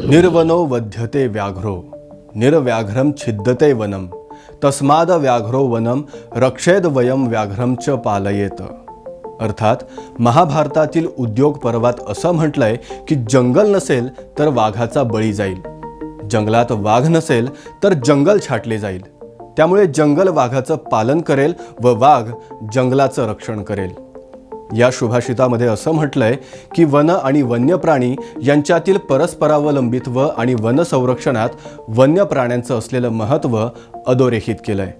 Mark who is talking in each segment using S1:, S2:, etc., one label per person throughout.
S1: निर्वनो वध्यते व्याघ्रो निर्व्याघ्रम छिद्दते वनम तस्माद व्याघ्रो वनम रक्षेद वयम व्याघ्रम च पालयेत. अर्थात महाभारतातील उद्योग पर्वात असं म्हटलंय की जंगल नसेल तर वाघाचा बळी जाईल, जंगलात वाघ नसेल तर जंगल छाटले जाईल. त्यामुळे जंगल वाघाचं पालन करेल व वाघ जंगलाचं रक्षण करेल. या सुभाषितामध्ये असं म्हटलंय की वन आणि वन्य प्राणी यांच्यातील परस्परावलंबित्व आणि वन संरक्षणात वन्य प्राण्यांचं असलेलं महत्त्व अधोरेखित केलंय.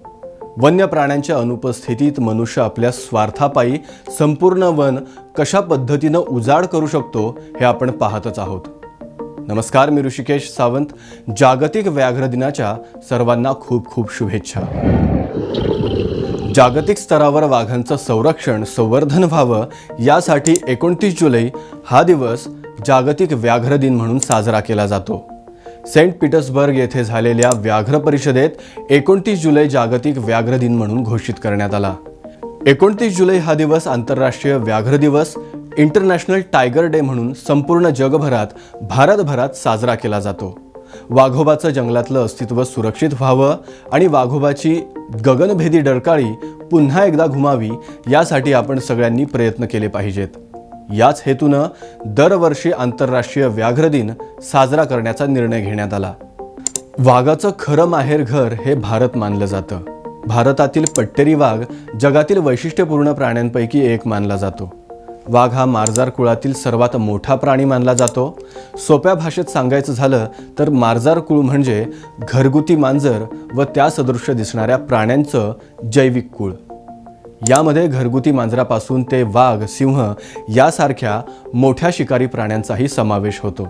S1: वन्य प्राण्यांच्या अनुपस्थितीत मनुष्य आपल्या स्वार्थापायी संपूर्ण वन कशा पद्धतीनं उजाड करू शकतो हे आपण पाहतच आहोत. नमस्कार, मी ऋषिकेश सावंत. जागतिक व्याघ्र दिनाच्या सर्वांना खूप खूप शुभेच्छा. जागतिक स्तरावर वाघांचं संरक्षण संवर्धन व्हावं यासाठी 29 जुलै हा दिवस जागतिक व्याघ्र दिन म्हणून साजरा केला जातो. सेंट पीटर्सबर्ग येथे झालेल्या व्याघ्र परिषदेत 29 जुलै जागतिक व्याघ्र दिन म्हणून घोषित करण्यात आला. 29 जुलै हा दिवस आंतरराष्ट्रीय व्याघ्र दिवस, इंटरनॅशनल टायगर डे म्हणून संपूर्ण जगभरात, भारतभरात साजरा केला जातो. वाघोबाचं जंगलातलं अस्तित्व सुरक्षित व्हावं आणि वाघोबाची गगनभेदी डरकाळी पुन्हा एकदा घुमावी यासाठी आपण सगळ्यांनी प्रयत्न केले पाहिजेत. याच हेतूनं दरवर्षी आंतरराष्ट्रीय व्याघ्र दिन साजरा करण्याचा निर्णय घेण्यात आला. वाघाचं खरं माहेरघर हे भारत मानलं जातं. भारतातील पट्टेरी वाघ जगातील वैशिष्ट्यपूर्ण प्राण्यांपैकी एक मानला जातो. वाघ हा मार्जार कुळातील सर्वात मोठा प्राणी मानला जातो. सोप्या भाषेत सांगायचं झालं तर मार्जार कुळ म्हणजे घरगुती मांजर व त्या सदृश्य दिसणाऱ्या प्राण्यांचं जैविक कुळ. यामध्ये घरगुती मांजरापासून ते वाघ, सिंह यासारख्या मोठ्या शिकारी प्राण्यांचाही समावेश होतो.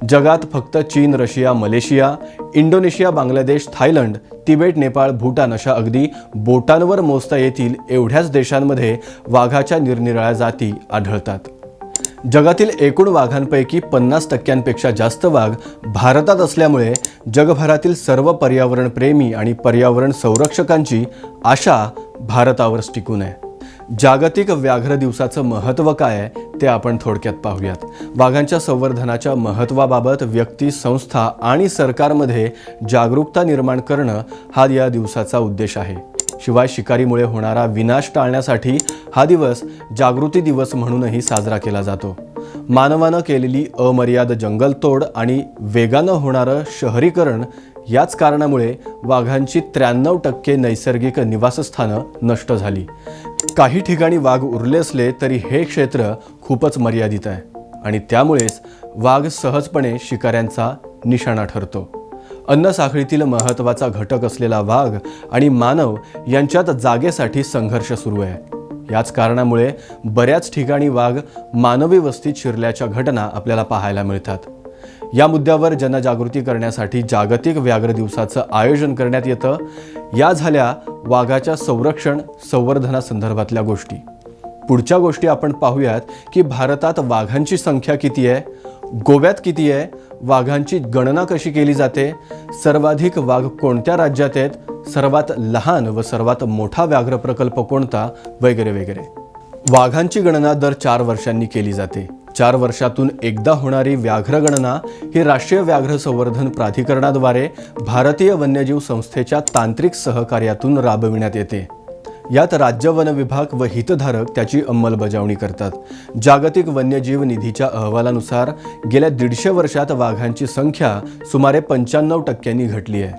S1: जगात फक्त चीन, Russia, Malaysia, Indonesia, Bangladesh, Thailand, Tibet, Nepal, Bhutan अशा अगदी बोटांवर मोजता येतील एवढ्याच देशांमध्ये वाघाच्या निरनिराळ्या जाती आढळतात. जगातील एकूण वाघांपैकी 50 टक्क्यांपेक्षा जास्त वाघ भारतात असल्यामुळे जगभरातील सर्व पर्यावरणप्रेमी आणि पर्यावरण संरक्षकांची आशा भारतावरच टिकून आहे. जागतिक व्याघ्र दिवसाचं महत्त्व काय आहे ते आपण थोडक्यात पाहूयात. वाघांच्या संवर्धनाच्या महत्त्वाबाबत व्यक्ती, संस्था आणि सरकारमध्ये जागरूकता निर्माण करणं हा या दिवसाचा उद्देश आहे. शिवाय शिकारीमुळे होणारा विनाश टाळण्यासाठी हा दिवस जागृती दिवस म्हणूनही साजरा केला जातो. मानवानं केलेली अमर्याद जंगलतोड आणि वेगानं होणारं शहरीकरण याच कारणामुळे वाघांची 93% नैसर्गिक निवासस्थानं नष्ट झाली. काही ठिकाणी वाघ उरले असले तरी हे क्षेत्र खूपच मर्यादित आहे आणि त्यामुळेच वाघ सहजपणे शिकाऱ्यांचा निशाणा ठरतो. अन्न साखळीतील महत्त्वाचा घटक असलेला वाघ आणि मानव यांच्यात जागेसाठी संघर्ष सुरू आहे. याच कारणामुळे बऱ्याच ठिकाणी वाघ मानवी वस्तीत शिरल्याच्या घटना आपल्याला पाहायला मिळतात. या मुद्द्यावर जनजागृती करण्यासाठी जागतिक व्याघ्र दिवसाचं आयोजन करण्यात येतं. या झाल्या वाघाच्या संरक्षण संवर्धनासंदर्भातल्या गोष्टी. पुढच्या गोष्टी आपण पाहूयात की भारतात वाघांची संख्या किती आहे, गोव्यात किती आहे, वाघांची गणना कशी केली जाते, सर्वाधिक वाघ कोणत्या राज्यात आहेत, सर्वात लहान व सर्वात मोठा व्याघ्र प्रकल्प कोणता वगैरे वगैरे. वाघांची गणना दर 4 वर्षांनी केली जाते. 4 वर्षातून एकदा होणारी व्याघ्र गणना ही राष्ट्रीय व्याघ्र संवर्धन प्राधिकरणाद्वारे भारतीय वन्यजीव संस्थेच्या तांत्रिक सहकार्यातून राबविण्यात येते. यात राज्य वन विभाग व हितधारक त्याची अंमलबजावणी करतात. जागतिक वन्यजीव निधीच्या अहवालानुसार गेल्या 150 वर्षात वाघांची संख्या सुमारे 95 टक्क्यांनी घटली आहे.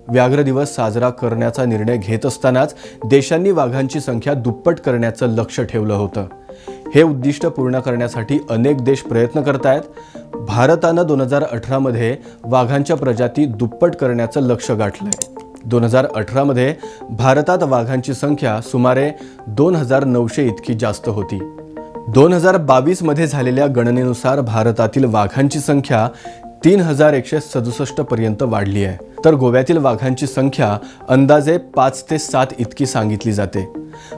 S1: व्याघ्र दिवस साजरा करण्याचा निर्णय घेत असतानाच देशांनी वाघांची संख्या दुप्पट करण्याचं लक्ष्य ठेवलं होतं. हे उद्दिष्ट पूर्ण करण्यासाठी अनेक देश प्रयत्न करतायत. भारतानं 2018मध्ये वाघांच्या प्रजाती दुप्पट करण्याचं लक्ष्य गाठलंय. 2018मध्ये भारतात वाघांची संख्या सुमारे 2900 इतकी जास्त होती. 2022मध्ये झालेल्या गणनेनुसार भारतातील वाघांची संख्या 3167पर्यंत वाढली आहे, तर गोव्यातील वाघांची संख्या अंदाजे 5 ते 7 इतकी सांगितली जाते.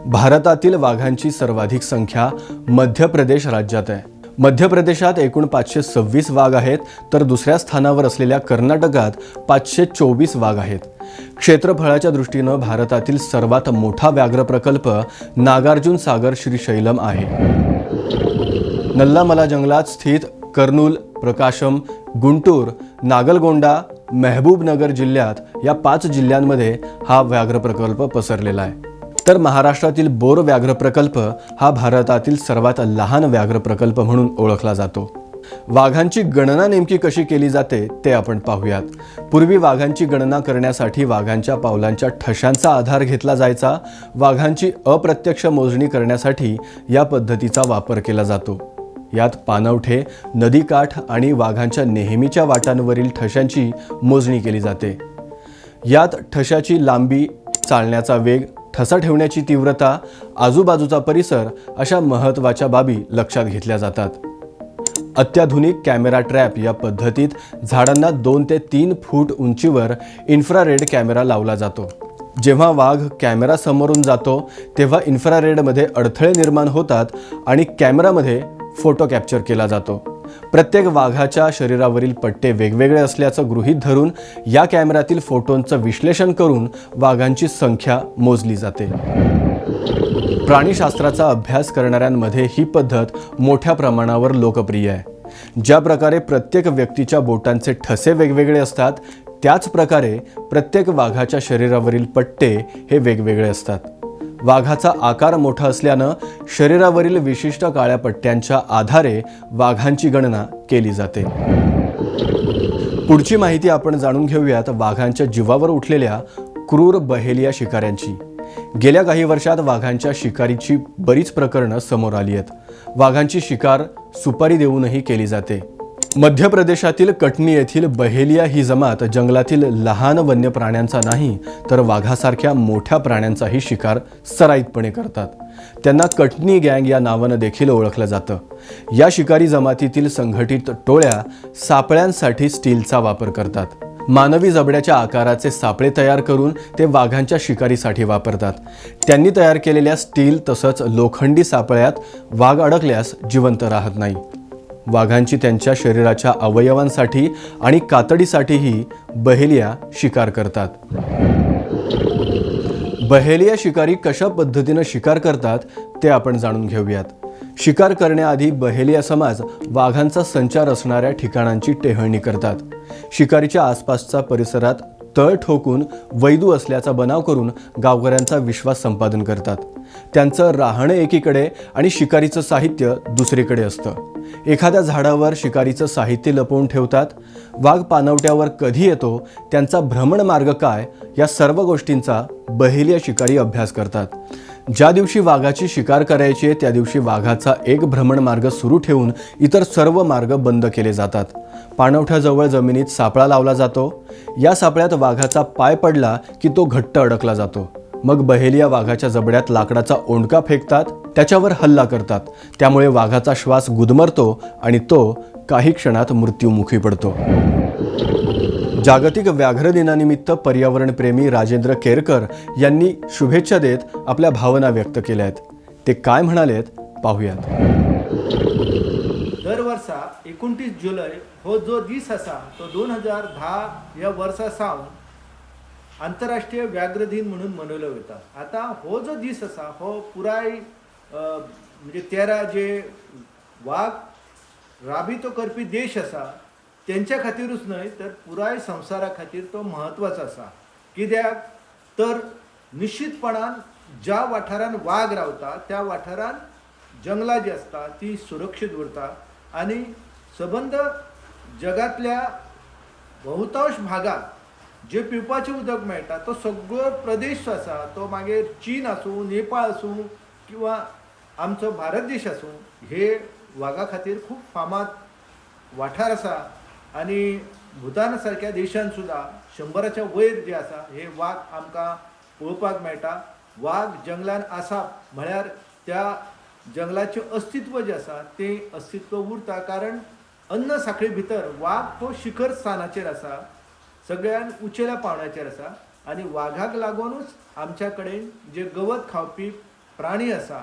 S1: भारतातील वाघांची सर्वाधिक संख्या मध्य प्रदेश राज्यात आहे. मध्य प्रदेशात एकूण 526 वाघ आहेत, तर दुसऱ्या स्थानावर असलेल्या कर्नाटकात 524 वाघ आहेत. क्षेत्रफळाच्या दृष्टीनं भारतातील सर्वात मोठा व्याघ्र प्रकल्प नागार्जुन सागर श्रीशैलम आहे. नल्लामला जंगलात स्थित कर्नूल, प्रकाशम, गुंटूर, नागलगोंडा, मेहबूबनगर जिल्ह्यात या 5 जिल्ह्यांमध्ये हा व्याघ्र प्रकल्प पसरलेला आहे. तर महाराष्ट्रातील बोर व्याघ्र प्रकल्प हा भारतातील सर्वात लहान व्याघ्र प्रकल्प म्हणून ओळखला जातो. वाघांची गणना नेमकी कशी केली जाते ते आपण पाहूयात. पूर्वी वाघांची गणना करण्यासाठी वाघांच्या पावलांच्या ठशांचा आधार घेतला जायचा. वाघांची अप्रत्यक्ष मोजणी करण्यासाठी या पद्धतीचा वापर केला जातो. यात पाणवठे, नदीकाठ आणि वाघांच्या नेहमीच्या वाटांवरील ठशांची मोजणी केली जाते. यात ठशाची लांबी, चालण्याचा वेग, ठसा ठेवण्याची तीव्रता, आजूबाजूचा परिसर अशा महत्त्वाच्या बाबी लक्षात घेतल्या जातात. अत्याधुनिक कॅमेरा ट्रॅप या पद्धतीत झाडांना 2 ते 3 फूट उंचीवर इन्फ्रारेड कॅमेरा लावला जातो. जेव्हा वाघ कॅमेरा समोरून जातो तेव्हा इन्फ्रारेडमध्ये अडथळे निर्माण होतात आणि कॅमेरामध्ये फोटो कॅप्चर केला जातो. प्रत्येक वाघाच्या शरीरावरील पट्टे वेगवेगळे असल्याचं गृहीत धरून या कॅमेऱ्यातील फोटोंचं विश्लेषण करून वाघांची संख्या मोजली जाते. प्राणीशास्त्राचा अभ्यास करणाऱ्यांमध्ये ही पद्धत मोठ्या प्रमाणावर लोकप्रिय आहे. ज्या प्रकारे प्रत्येक व्यक्तीच्या बोटांचे ठसे वेगवेगळे असतात, त्याच प्रकारे प्रत्येक वाघाच्या शरीरावरील पट्टे हे वेगवेगळे असतात. वाघाचा आकार मोठा असल्यानं शरीरावरील विशिष्ट काळ्या पट्ट्यांच्या आधारे वाघांची गणना केली जाते. पुढची माहिती आपण जाणून घेऊयात वाघांच्या जीवावर उठलेल्या क्रूर बहेलिया शिकाऱ्यांची. गेल्या काही वर्षात वाघांच्या शिकारीची बरीच प्रकरणं समोर आली आहेत. वाघांची शिकार सुपारी देऊनही केली जाते. मध्य प्रदेशातील कटनी येथील बहेलिया ही जमात जंगलातील लहान वन्य प्राण्यांचा नाही, तर वाघासारख्या मोठ्या प्राण्यांचाही शिकार सराईतपणे करतात. त्यांना कटनी गँग या नावानं देखील ओळखलं जातं. या शिकारी जमातीतील संघटित टोळ्या सापळ्यांसाठी स्टीलचा वापर करतात. मानवी जबड्याच्या आकाराचे सापळे तयार करून ते वाघांच्या शिकारीसाठी वापरतात. त्यांनी तयार केलेल्या स्टील तसंच लोखंडी सापळ्यात वाघ अडकल्यास जिवंत राहत नाही. वाघांची त्यांच्या शरीराच्या अवयवांसाठी आणि कातडीसाठीही बहेलिया शिकार करतात. बहेलिया शिकारी कशा पद्धतीनं शिकार करतात ते आपण जाणून घेऊयात. शिकार करण्याआधी बहेलिया समाज वाघांचा संचार असणाऱ्या ठिकाणांची टेहळणी करतात. शिकारीच्या आसपासच्या परिसरात तळ ठोकून वैदू असल्याचा बनाव करून गावकऱ्यांचा विश्वास संपादन करतात. त्यांचं राहणं एकीकडे आणि शिकारीचं साहित्य दुसरीकडे असतं. एखाद्या झाडावर शिकारीचं साहित्य लपवून ठेवतात. वाघ पाणवठ्यावर कधी येतो, त्यांचा भ्रमणमार्ग काय, या सर्व गोष्टींचा बहेलिया शिकारी अभ्यास करतात. ज्या दिवशी वाघाची शिकार करायची आहे त्या दिवशी वाघाचा एक भ्रमणमार्ग सुरू ठेवून इतर सर्व मार्ग बंद केले जातात. पाणवठ्याजवळ जमिनीत सापळा लावला जातो. या सापळ्यात वाघाचा पाय पडला की तो घट्ट अडकला जातो. मग बहेलिया वाघाच्या जबड्यात लाकडाचा ओंडका फेकतात, त्याच्यावर हल्ला करतात. त्यामुळे वाघाचा श्वास गुदमरतो आणि तो काही क्षणात मृत्युमुखी पडतो. जागतिक व्याघ्र दिनानिमित्त पर्यावरणप्रेमी राजेंद्र केरकर यांनी शुभेच्छा देत आपल्या भावना व्यक्त केल्या आहेत. ते काय म्हणालेत पाहूयात.
S2: दर वर्सा 29 जुलय हो जो दीस आसा तो 2010 ह्या वर्सा सावन आंतरराष्ट्रीय व्याघ्र दिन म्हणून मनयलो वता. आतां हो जो दीस आसा हो पुराय म्हणजे 13 जे वाग राबितो करपी देश आसा तेंच्या खातीरूच न्हय, तर पुराय संवसारा खातीर तो म्हत्वाचो आसा. कित्याक तर निश्चितपणान ज्या वाठारान वाग रावता त्या वाठारान जंगलां जी आसता ती सुरक्षीत उरता आनी सबंद जगांतल्या बहुतांश भागात जे पिवपाचें उदक मेळटा तो सगळो प्रदेश जो आसा तो मागीर चीन आसूं, नेपाळ आसूं किंवा आमचो भारत देश आसूं, हे वागा खातीर खूब फामाद वाठार आसा. आनी भुतान सारक्या देशान सुद्दां 100च्या वयर जे आसा हे वाग आमकां पळोवपाक मेळटा. वाग जंगलान आसा म्हळ्यार त्या जंगलाचें अस्तित्व जें आसा तें अस्तित्व उरता, कारण अन्न साखळी भितर वाग हो शिखर स्थानाचेर आसा, सगळ्यान उंचेल्या पावंड्याचेर आसा. आनी वाघाक लागूनच आमच्या कडेन जे गवत खावपी प्राणी आसा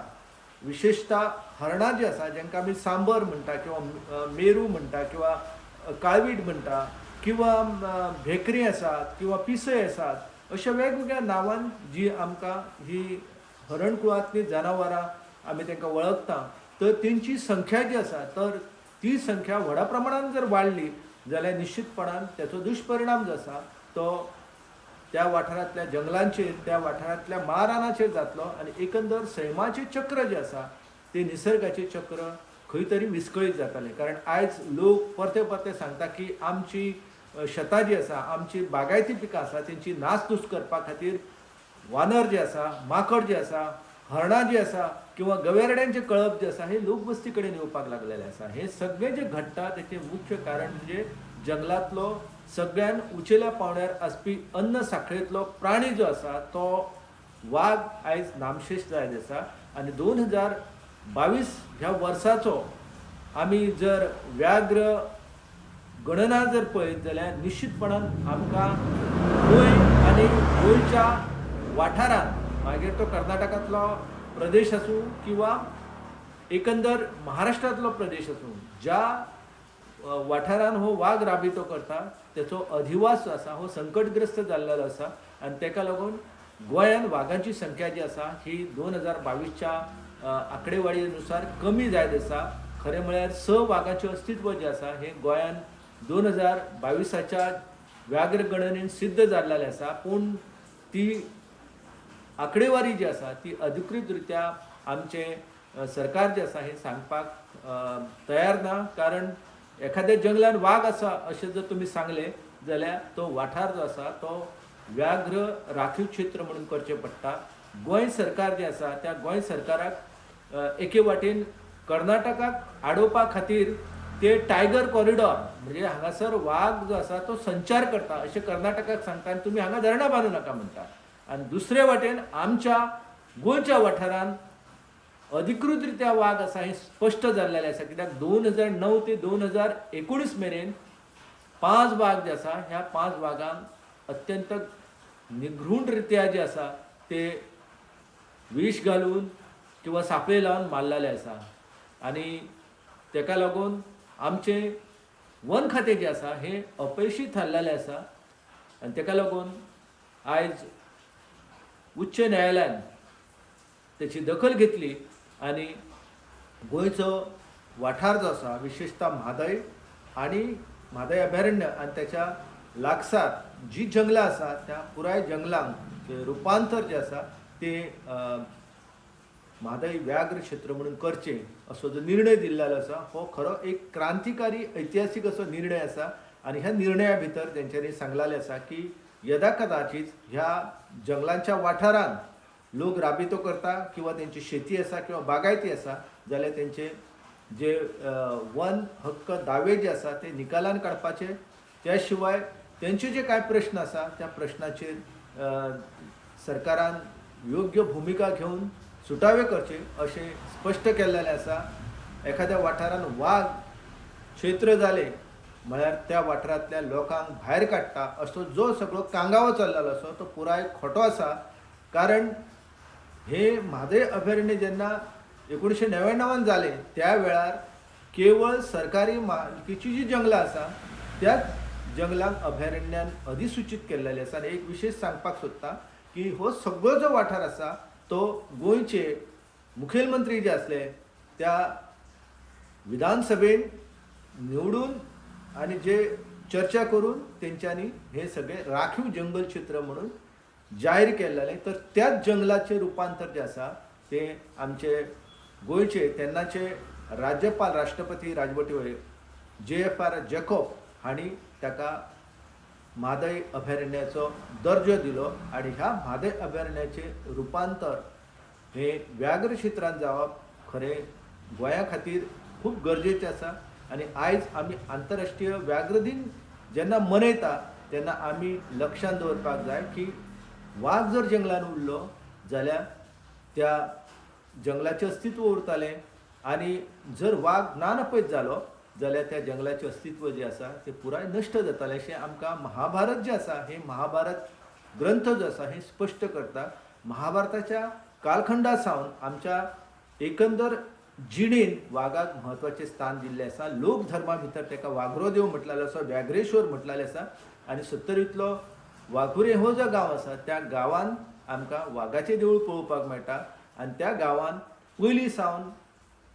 S2: विशेशता हरणां जीं आसा जांकां आमी सांबर म्हणटा किंवा मेरू म्हणटा किंवा काळवीट म्हणटा किंवा भेकरी आसात किंवा पिसय आसात, अशा वेगवेगळ्या नांवान जी आमकां ही हरणकुळांतलीं जनावरां आमी तांकां वळखता, तर तेंची संख्या जी आसा तर ती संख्या व्हडा प्रमाणान जर वाडली जाल्यार निश्चितपणान तेचो दुश्परिणाम जो आसा तो त्या वाठारांतल्या जंगलांचेर, त्या वाठारांतल्या माळरानाचेर जातलो आनी एकंदर सैमाचें चक्र जें आसा तें निसर्गाचें चक्र खंय तरी विस्कळीत जातालें. कारण आयज लोक परते परते सांगता की आमची शेतां जी आसा, आमची बागायती पिकां आसा तेंची नासधूस करपा खातीर वानर जे आसा, माकड जे आसा, हरणां जी आसा किंवा गवेरेड्यांचे कळप जे आसा हे लोकवस्ती कडेन येवपाक लागलेले आसा. हे सगळें जें घडटा तेचें मुख्य कारण म्हणजे जंगलांतलो सगळ्यान उंचेल्या पावंड्यार आसपी अन्न साखळेंतलो प्राणी जो आसा तो वाग आयज नामशेश जायत आसा. आनी 2022 ह्या वर्साचो आमी जर व्याघ्र गणना जर पळयत जाल्यार निश्चितपणान आमकां गोंय आनी गोंयच्या वाठारांत, मागीर तो कर्नाटकांतलो प्रदेश आसूं किंवा एकंदर महाराष्ट्रांतलो प्रदेश आसूं, ज्या वाठारान हो वाग राबितो करता तेचो अधिवास जो आसा हो संकटग्रस्त जाल्लो आसा. आनी तेका लागून गोंयान वागांची संख्या जी आसा ही 2022च्या आंकडेवाडी नुसार कमी जायत आसा. खरें म्हळ्यार 6 वागांचें अस्तित्व जें आसा हें गोंयान 2022च्या व्याघ्र गणनेन सिद्ध जाल्लें आसा, पूण ती आंकडेवारी जी आसा ती अधिकृतरित्या आमचें सरकार जें आसा हें सांगपाक तयार ना. कारण एखाद्या जंगलान वाग आसा अशें जर तुमी सांगलें जाल्यार तो वाठार जो आसा तो व्याघ्र राखीव क्षेत्र म्हणून करचें पडटा. गोंय सरकार जें आसा त्या गोंय सरकाराक एके वाटेन कर्नाटकाक आडोवपा खातीर ते टायगर कॉरिडॉर म्हणजे हांगासर वाग जो आसा तो संचार करता अशें कर्नाटकाक सांगता आनी तुमी हांगा धरणां बांदू नाका म्हणटा, आनी दुसरे वाटेन आमच्या गोंयच्या वाठारान अधिकृतरित्या वाग आसा हें स्पश्ट जाल्लें आसा. कित्याक 2009 ते 2019 मेरेन 5 वाग जे आसा ह्या 5 वागांक अत्यंत निघृण रित्या जे आसा ते विश घालून किंवा सापळे लावन मारलेले आसा. आनी तेका लागून आमचें वन खातें जें आसा हें अपयशी थारलेलें आसा. आनी तेका लागून आयज उच्च न्यायालयान तेची दखल घेतली आनी गोंयचो वाठार जो आसा विशेशतः म्हादय आनी म्हादय अभयारण्य आनी त्याच्या लागसार जी जंगलां आसा त्या पुराय जंगलांक रुपांतर जें आसा तें म्हादय व्याघ्र क्षेत्र म्हणून करचें असो जो निर्णय दिल्लो आसा हो खरो एक क्रांतिकारी ऐतिहासीक असो निर्णय आसा. आनी ह्या निर्णया भितर तेंच्यांनी सांगलेलें आसा की यदा कदाचीत ह्या जंगलांच्या वाठारान लोक राबितो करता किंवा तेंची शेती आसा किंवा बागायती आसा जाल्यार तेंचे जे वन हक्क दावे जे आसा ते निकालान काडपाचे, त्या शिवाय तेंचे जे कांय प्रश्न आसा त्या प्रश्नाचेर सरकारान योग्य भुमिका घेवन सुटावे करचे अशें स्पश्ट केल्लें आसा. एखाद्या वाठारान वाग क्षेत्र जालें म्हळ्यार त्या वाठारांतल्या लोकांक भायर काडटा असो जो सगळो कांगावो चल्लेलो आसा तो पुराय खोटो आसा. कारण हे म्हादय अभयारण्य जेन्ना 1999 जालें त्या वेळार केवळ सरकारी मालकीची जी जंगलां आसा त्याच जंगलांक अभयारण्यान अधिसूचीत केल्लेलें आसा. आनी एक विशेश सांगपाक सोदता की हो सगळो जो वाठार आसा तो गोंयचे मुखेलमंत्री जे आसले त्या विधानसभेन निवडून आनी जे चर्चा करून तेंच्यांनी हे सगळे राखीव जंगल क्षेत्र म्हणून जाहीर केल्लें. तर त्याच जंगलाचें रुपांतर जें आसा तें आमचे गोंयचे तेन्नाचे राज्यपाल राष्ट्रपती राजवटी JFR Jacob हांणी ताका म्हादय अभयारण्याचो दर्जो दिलो आनी ह्या म्हादय अभयारण्याचें रुपांतर हें व्याघ्र क्षेत्रांत जावप खरें गोंया खातीर खूब गरजेचें आसा. आनी आयज आमी आंतरराष्ट्रीय व्याघ्र दिन जेन्ना मनयता तेन्ना आमी लक्षांत दवरपाक जाय की वाग जर जंगलान उरलो जाल्यार त्या जंगलाचें अस्तित्व उरतालें आनी जर वाग ना नपयत जालो जाल्यार त्या जंगलाचें अस्तित्व जें आसा तें पुराय नश्ट जातालें अशें आमकां महाभारत जें आसा हें महाभारत ग्रंथ जो आसा हें स्पश्ट करता. महाभारताच्या कालखंडा सावन आमच्या एकंदर जिणेन वागाक म्हत्वाचें स्थान दिल्लें आसा. लोकधर्मा भितर ताका वाघरो देव म्हटलेलो आसा, व्याघ्रेश्वर म्हटलेलें आसा आनी सत्तरींतलो वाघुरे हो जो गांव आसा त्या गांवान आमकां वागाचें देवूळ पळोवपाक मेळटा आनी त्या गांवान पयलीं सावन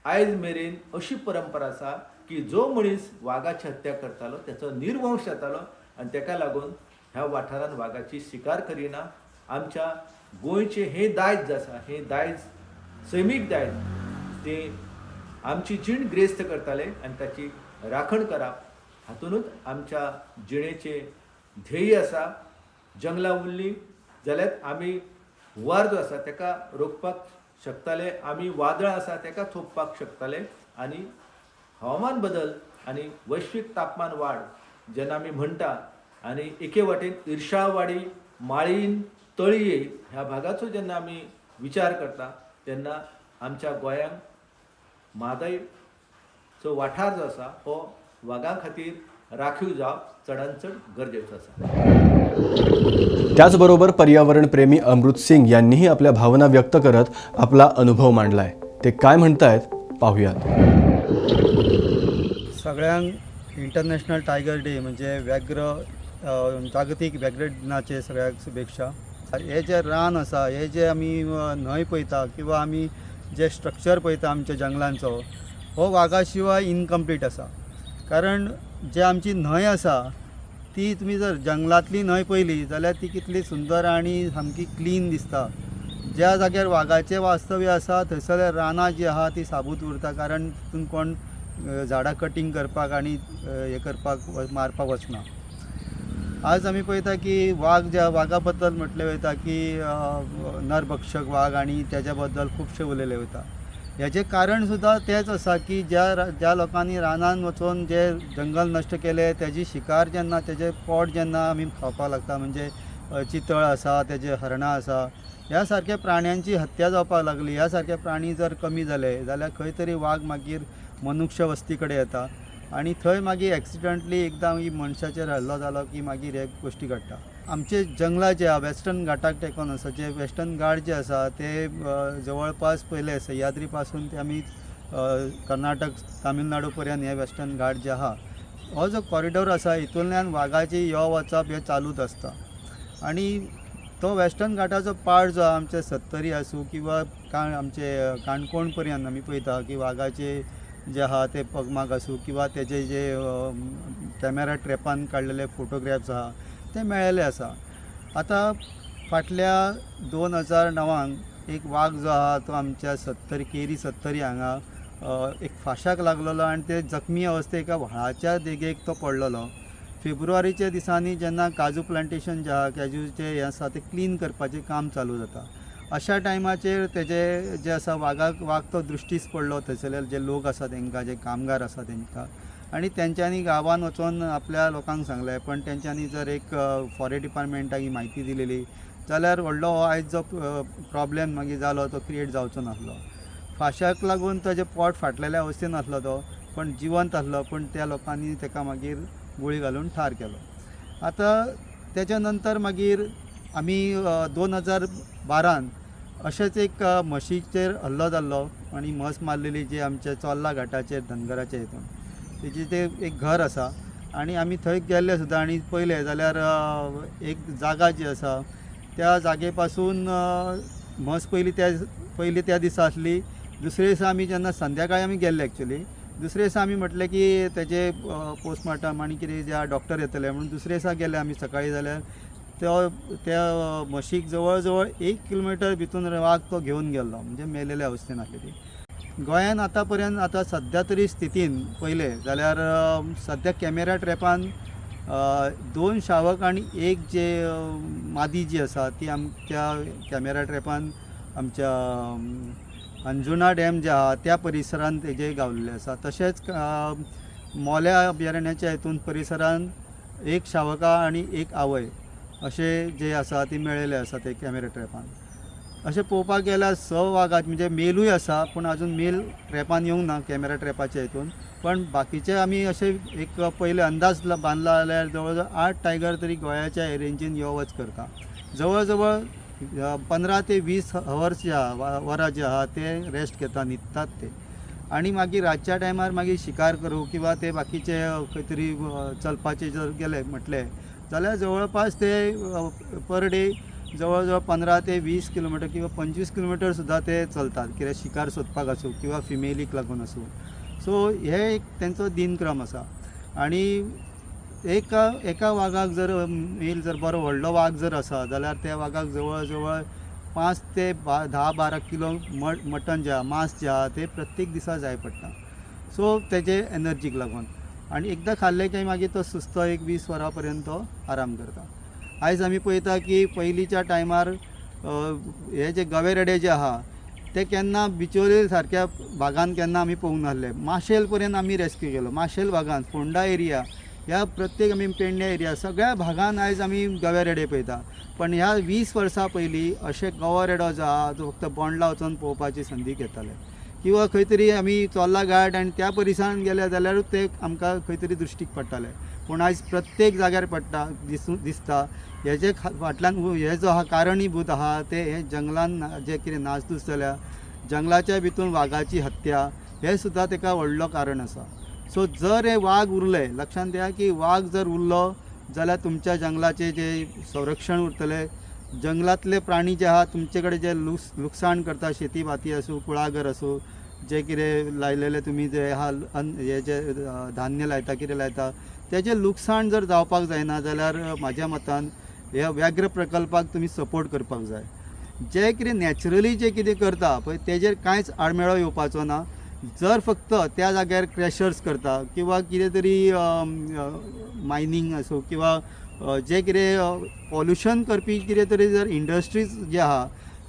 S2: आयज मेरेन अशी परंपरा आसा की जो मनीस वागाची हत्या करतालो त्याचो निर्वंश जातालो आनी ताका लागून ह्या वाठारान वागाची शिकार करिना. आमच्या गोंयचें हें दायज जें आसा, हें दायज सैमीक दायज, तें आमची जीण ग्रेस्त करताले आनी ताची राखण करप हातुनूच आमच्या जिणेचें ध्येय आसा. जंगलां उरलीं जाल्यार आमी हुंवार जो आसा ताका रोखपाक शकताले, आमी वादळां आसा ताका थोपपाक शकताले आनी हवामान बदल आनी वैश्वीक तापमान वाड जेन्ना आमी म्हणटा आनी एके वाटेन इर्शाळवाडी माळीन तळये ह्या भागाचो जेन्ना आमी विचार करता तेन्ना आमच्या गोंयांत म्हादयचो वाठार जो आसा हो वागां खातीर राखीव जावप चडान चड गरजेचो आसा.
S1: त्याचबरोबर पर्यावरणप्रेमी अमृत सिंग यांनीही आपल्या भावना व्यक्त करत आपला अनुभव मांडलाय. ते काय म्हणतायत पाहूयात.
S3: सगळ्यांक इंटरनॅशनल टायगर डे म्हणजे व्याघ्र जागतीक व्याघ्र दिनाचे सगळ्यांक शुभेच्छा. हे जे रान आसा, हे जे आमी न्हंय पळयता किंवा आमी जे स्ट्रक्चर पळयता आमच्या जंगलांचो, हो वागा शिवाय इनकम्प्लीट आसा. कारण जे आमची न्हंय आसा ती तुमी जर जंगलांतली न्हंय पळयली जाल्यार ती कितली सुंदर आनी सामकी क्लीन दिसता. ज्या जाग्यार वागाचें वास्तव्य आसा थंयसर रानां जी आहा ती साबूत उरता, कारण तितून कोण झाडां कटींग करपाक आनी हें करपाक मारपाक वचना. आज आमी पळयता की वाग ज्या वागा बद्दल म्हटलें वयता की नरभक्षक वाग आनी तेज्या बद्दल खुबशें उलयलें वयता. हेजें कारण सुद्दां तेंच आसा की ज्या लोकांनी रानान वचून जे जंगल नश्ट केलें तेजी शिकार जेन्ना तेजें पोट जेन्ना आमी खावपाक लागता, म्हणजे चितळ आसा, तेजे हरणां आसा, ह्या सारक्या प्राण्यांची हत्या जावपाक लागली. ह्या सारके प्राणी जर कमी जाले जाल्यार खंय तरी वाग मागीर मनुष्य वस्ती कडेन येता आनी थंय मागीर एक्सिडंटली एकदां मागीर मनशाचेर हल्लो जालो की मागीर हे गोश्टी घडटा. आमचे जंगलां जे आहा वेस्टर्न घाटाक टेकोन आसा, जे वेस्टर्न घाट जे आसा ते जवळपास पयले सह्याद्री पासून ते आमी कर्नाटक तामिळनाडू पर्यंत हे वेस्टर्न घाट जे आहा हो जो कॉरिडोर आसा हितूंतल्यान वागाची यो वचप हें चालूच आसता. आनी तो वेस्टर्न घाटाचो पार्ट जो आहा आमचे सत्तरी आसूं किंवा आमचे काणकोण पर्यंत आमी पळयता की वागाचे जे आहा ते पगमाक आसूं किंवा तेजे जे कॅमेरा ट्रॅपान काडलेले फोटोग्राफ्स आहा ते मेळ्ळेले आसा. आतां फाटल्या 2009 एक वाग जो आहा तो आमच्या सत्तरी केरी सत्तरी हांगा एक फांशाक लागलेलो आनी ते जखमी अवस्थेक एका व्हाळाच्या देगेक तो पडलेलो. फेब्रुवारीच्या दिसांनी जेन्ना काजू प्लांटेशन जे आहा काजूचें हें आसा तें क्लीन करपाचें काम चालू जाता, अशा टायमाचेर तेजे जे आसा वागाक वाग तो दृश्टीस पडलो थंयसरले जे लोक आसा तेंकां, जे कामगार आसा तेंकां, आनी तेंच्यांनी गांवान वचोन आपल्या लोकांक सांगलें. पण तेंच्यांनी जर एक फॉरेस्ट डिपार्टमेंटाक ही म्हायती दिलेली जाल्यार व्हडलो हो आयज जो प्रॉब्लेम मागीर जालो तो क्रिएट जावचो नासलो. फांश्याक लागून ताजें पोट फाटलेल्या अवस्थेन आसलो तो, पण जिवंत आसलो, पूण त्या लोकांनी ताका मागीर गुळी घालून ठार केलो. आतां तेच्या नंतर मागीर आमी 2012 अशेंच एक म्हशीचेर हल्लो जाल्लो आनी म्हस मारलेली जी आमच्या चोर्ला घाटाचेर धनगराच्या हितून तेजी ते एक घर आसा आनी आमी थंय गेल्ले सुद्दां आनी पळयलें जाल्यार एक जागा जी आसा त्या जागे पासून म्हस पयली त्या दिसा आसली. दुसरे दिसा आमी जेन्ना संध्याकाळी आमी गेल्ले एक्चुली दुसरे दिसा आमी म्हटलें की तेजे पोस्टमार्टम आनी कितें जे डॉक्टर येतले म्हणून दुसरे दिसा गेले आमी सकाळी, जाल्यार तो त्या म्हशीक जवळ जवळ 1 किलोमिटर भितून वाग तो घेवन गेल्लो, म्हणजे मेलेल्या अवस्थेन आसली ती. गोंयान आतां पर्यंत आतां सद्या तरी स्थितीन पळयलें जाल्यार सद्या कॅमेरा ट्रॅपान 2 शावक आनी एक जे मादी जी आसा ती आमच्या कॅमेरा ट्रॅपान आमच्या अंजुना डॅम जे आहा त्या परिसरान तेजे गावलेले आसा. तशेंच मोल्या अभयारण्याच्या हितून परिसरान 1 शावका आनी 1 आवय अशे जे आसा ती मेळिल्ले आसा ते कॅमेरा ट्रॅपान. अशें पळोवपाक गेल्यार 6 वागाच म्हणजे मेलूय आसा, पूण अजून मेल ट्रॅपान येवंक ना कॅमेरा ट्रॅपाच्या हितून. पण बाकीचे आमी अशे एक पयले अंदाज बांदला जाल्यार जवळ जवळ 8 टायगर तरी गोंयाच्या रेंजीन यो वच करता. जवळ जवळ 15 ते 20 हवर्स जे आहा, वरां जे आहा ते रेस्ट घेता, न्हिदतात ते. आनी मागीर रातच्या टायमार मागीर शिकार करूं किंवा ते बाकीचे खंय तरी चलपाचे जर गेले म्हटलें जाल्यार जवळपास ते पर डे जवळ जवळ 15 ते 20 किलोमिटर किंवा 25 किलोमिटर सुद्दां ते चलतात, कित्याक शिकार सोदपाक आसूं किंवा फिमेलीक लागून आसूं. सो हे एक तेंचो दिनक्रम आसा. आनी एका एका वागाक जर मेल जर बरो व्हडलो वाग जर आसा जाल्यार त्या वागाक जवळ जवळ 5 ते 10-12 किलो मटन जें आहा, मांस जें आहा तें प्रत्येक दिसा जाय पडटा. सो तेजे एनर्जीक लागून. आनी एकदां खाल्लें काय मागीर तो सुस्त एक 20 वरां पर्यंत तो आराम करता. आयज आमी पळयता की पयलींच्या टायमार हे जे गवे रेडे जे आहा ते केन्ना बिचोले सारक्या भागान केन्ना आमी पळोवंक नासले. माशेल पर्यंत आमी रेस्क्यू केलो. माशेल भागान, फोंडा एरिया, ह्या प्रत्येक आमी पेडणे एरिया सगळ्या भागान आयज आमी गवे रेडे पळयता. पण ह्या 20 वर्सां पयलीं अशें गवो रेडो जो आहा तो फक्त बोंडला वचोन पळोवपाची संदी घेताले किंवा खंय तरी आमी चोर्ला घाट आनी त्या परिसरान गेले जाल्यारूच ते आमकां खंय तरी दृश्टीक पडटाले. पूण आयज प्रत्येक जाग्यार पडटा, दिसता. हेजे फाटल्यान हे जो आहा कारणीभूत आहा ते हे जंगलान जे कितें नासधूस जाल्या, जंगलाच्या भितून वागाची हत्या, हे सुद्दां तेका व्हडलो कारण आसा. सो जर हे वाग उरले, लक्षांत दिया की वाग जर उरलो जाल्यार तुमच्या जंगलाचें जें संरक्षण उरतलें. जंगलांतले प्राणी जे आहा तुमचे कडेन जे लुकसाण करता, शेती भाती आसूं, कुळागर आसूं, जे कितें लायलेलें तुमी जे आहा हे जे धान्य लायता, कितें लायता, तेजें लुकसाण जर जावपाक जायना जाल्यार म्हाज्या मतान ह्या व्याघ्र प्रकल्पाक तुमी सपोर्ट करपाक जाय. जे कितें नॅचरली जे कितें करता पळय तेजेर कांयच आडमेळो येवपाचो ना. जर फक्त त्या जाग्यार क्रॅशर्स करता किंवा कितें तरी मायनींग आसूं किंवा जे कितें पॉल्युशन करपी कितें तरी जर इंडस्ट्रीज जे आहा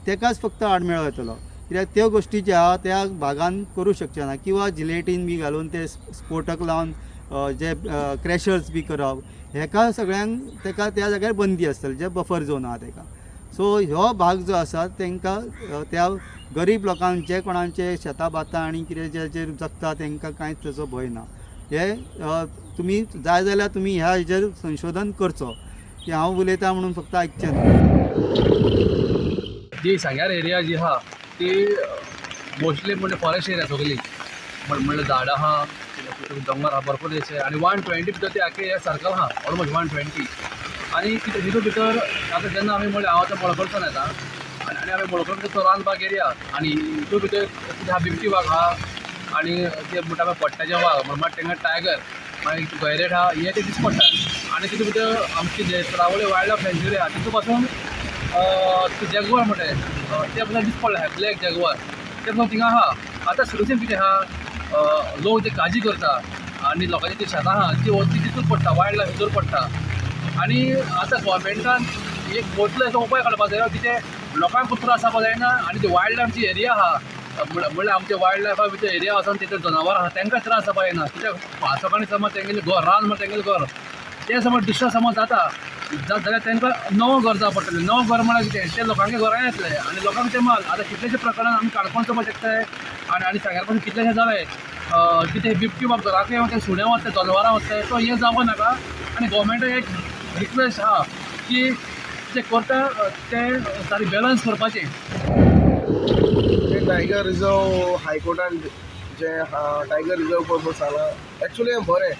S3: तेकाच फक्त आडमेळो येतलो, कित्याक त्यो गोश्टी ज्यो आहा त्या भागान करूं शकचे ना. किंवा जिलेटीन बी घालून ते स्फोटक लावन जे क्रॅशर्स बी करप, हेका सगळ्यांक तेका त्या जाग्यार बंदी आसतली, जे बफर झोन आहा तेका. सो ह्यो भाग जो आसा तेंकां त्या गरीब लोकांक जे कोणाचे शेतां भातां आनी कितें जे जगता तेंकां कांयच तेजो भंय ना. हे तुमी जाय जाल्यार तुमी ह्या हेजेर संशोधन करचो, की हांव उलयतां म्हणून फक्त आयकचें न्हू.
S4: जी सांग्यार एरिया जी आहा ती मोस्टली म्हणजे फॉरेस्ट एरिया सगळी, म्हणल्यार झाडां आहा, दोंगर आहा भरपूर अशे. आनी 120 भितर ते आख्खे हे सर्कल आहा, ऑलमोस्ट 120. आनी तितू भितर आतां जेन्ना आमी म्हणलें हांव आतां मडकरच्यान येता आनी आमी मडकय तो रानबाग एरिया आनी हितू भितर कितें आहा, बिबटी वाग आहा आनी ते म्हणटा पळय पट्ट्याचे वाग, म्हणटा तेंगा टायगर, मागीर गैरेट आहा, हे ते दिश्टी पडटा. आनी तितू भितर आमची जे तरावळी वायल्ड लायफ सँच्युरी आहा तितू पासून जॅगवार म्हणटा ते पासून दिश्टी पडले, ब्लॅक जॅगवार ते पासून थिंगा आहा. आतां सोल्युशन कितें आहा, लोक जे काजी करता आनी लोकांची ती शेतां आहा ती वचून तितून पडटा, वायल्ड लायफ भितर पडटा. आनी आतां गोवोरमेंटान एक मोटलो असो उपाय काडपाक जाय कितें लोकांक त्रास जावपाक जायना आनी ती वायल्ड लायफ जी एरिया आहा म्हणल्यार आमचे वायल्ड लायफा भितर एरिया वचोन तितून जनावरां आहा तांकां त्रास जावपाक जायना. कित्याक सकाळीं समज तेंगेलें घर रान म्हळ्यार तेंगेलें घर तें समज दुसरें समज जाता जाल्यार तांकां नवो घर जाय पडटलें. नवो घर म्हळ्यार कितें, ते लोकांच्या घरां येतले आनी लोकांक तें माल. आतां कितलेशे प्रकरणान आमी काणकोण चोवपाक शकताय आनी आनी सांग्यार पासून कितलेशे जाले कितें बिबटी बाब घराकय वता, सुणे वता, जनावरां वता, सो हें जावपाक नाका. आनी गोवोरमेंटाक एक रिक्वेस्ट आहा की जें करता तें सारकें बॅलन्स करपाचें.
S5: टायगर रिजर्व हायकोर्टान जें टायगर रिजर्व पर्पज जाला एक्चुली हें बरें,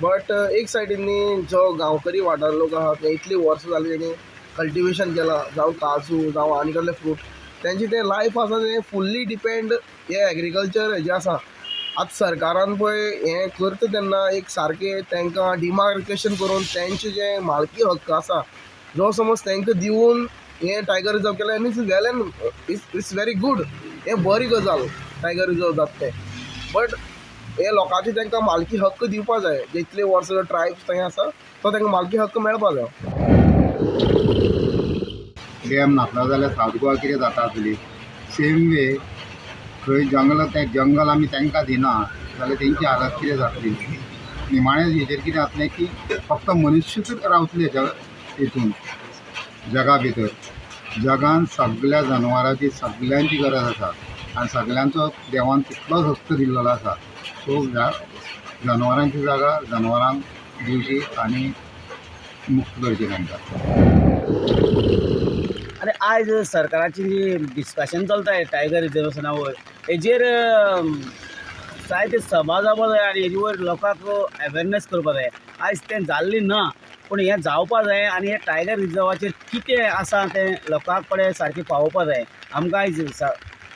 S5: बट एक सायडीन जो गांवकरी वाठार लोक आहा ते इतलीं वर्सां जालीं तेणी कल्टिवेशन केलां, जावं काजू जावं आनी कसले फ्रूट, तेंचें तें लायफ आसा तें फुल्ली डिपेंड हें एग्रीकल्चर हेजें आसा. आतां सरकारान पळय हें करता तेन्ना एक सारकें तांकां डिमार्केशन करून तेंचें जें मालकी हक्क आसा जो समज तांकां दिवन हें टायगर रिजर्व केलें आनी it's well and it's very good, हें बरी गजाल टायगर रिजर्व जाता तें. बट हे लोकांचे तांकां मालकी हक्क दिवपा जाय, जितले वर्सां ट्रायब्स थंय आसा तो तांकां मालकी हक्क मेळपा जाय.
S6: डॅम नासलो जाल्यार सावथ गोवा कितें जाता आसली, सेम वे खंय जंगल तें जंगल आमी तांकां दिना जाल्यार तेंची हालत कितें जातली. निमाणें हेजेर कितें जातलें की फक्त मनुष्यच रावतले हितून जगा भितर. जगान सगल्या जनवरांची सगल्यांची गरज आसा आनी सगल्यांचो देवान तितलोच हक्क दिल्लो आसा. सो ह्या जनवरांची जागा जनवरांक दिवची आनी मुक्त करची तांकां.
S7: आनी आयज सरकाराची जी डिस्कशन चलता टायगर रिजर्वेशना वयर हेजेर जायते समाज जावपा जाय आनी हेजे वयर लोकांक अवेरनेस करपा जाय. आयज तें जाल्लें ना, पूण हें जावपा जाय आनी हे टायगर रिजर्वाचेर कितें आसा तें लोकां कडेन सारकें पावोवपा जाय. आमकां आयज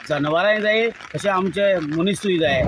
S7: जनवरांय जाय तशें आमचे मनिसूय जाय.